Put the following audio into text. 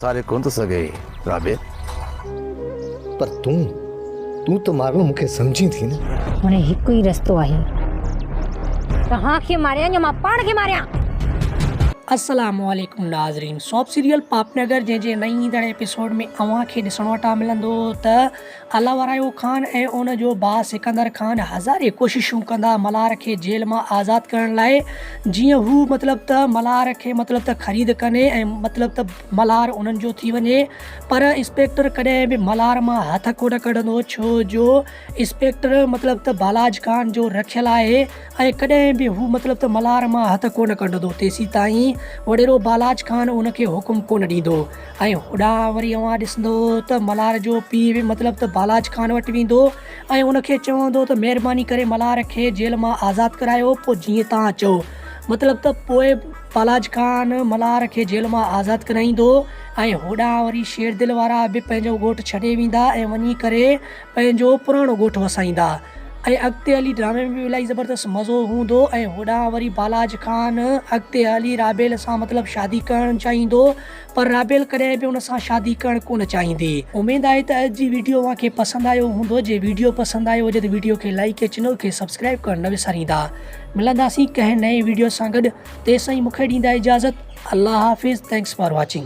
ساري ڪونه ٿو سگهين رابعه. پر تون، تون ته مارو مون کي سمجهين ٿي نه. هاڻي هڪ ئي رستو آهي. توهان کي ماريان يا مان پاڻ کي ماريان. السلام عليڪم ناظرين سوپ سيريل پاپ نگر جنهن جي نئين ايندڙ ايپيسوڊ ۾ اوهان کي ڏسڻ وٽان ملندو ته الله ورايو خان ۽ ان جو ڀاء سڪندر خان هزارين ڪوششون ڪندا ملهار کي جيل مان آزاد ڪرڻ لاء جيئن هو مطلب ته ملهار کي مطلب ته خريد ڪن ۽ مطلب ته ملهار انهن جو ٿي وڃي پر انسپيڪٽر ڪڏهن به ملهار مان هٿ ڪونه ڪڍندو ڇو جو انسپيڪٽر مطلب ته بالاج خان جو رکيل آهي ۽ ڪڏهن به هو مطلب ته ملهار مان هٿ ڪونه ڪڍندو تيسيتائين وڏيرو بالاچ خان ان کي حڪم ڪونه ڏيندو ۽ هوڏانهن وري اوهان ڏسندو ته ملهار جو پيء به مطلب ته بالاچ خان وٽ ويندو ۽ ان کي چوندو ته مهرباني ڪري ملهار کي جيل مان آزاد ڪرايو پوء جيئن توهان چئو مطلب ته پوء بالاچ خان ملهار کي جيل مان آزاد ڪرائيندو ۽ هوڏانهن وري شيردل وارا به پنهنجو ڳوٺ ڇڏي ويندا ۽ وڃي ڪري پنهنجو پراڻو ڳوٺ وسائيندا ۽ اڳتي هلي ڊرامي ۾ به الائي زبردست مزو هوندو ۽ هوڏانهن وري بالاج خان اڳتي هلي رابيل سان مطلب شادي ڪرڻ چاهيندو پر رابيل ڪڏهن به ان سان شادي ڪرڻ ڪونه چاهيندي. اميد آهي ته اڄ جي ويڊيو اوهان کي پسند آيو هوندو جي ويڊيو پسند آيو هجي ته ويڊيو کي لائيڪ ۽ چينل کي سبسڪرائيب ڪرڻ نه وساريندا ملنداسين ڪنهن نئين ويڊيو سان گڏ تيسائين مونکي ڏيندا اجازت الله حافظ thanks for watching.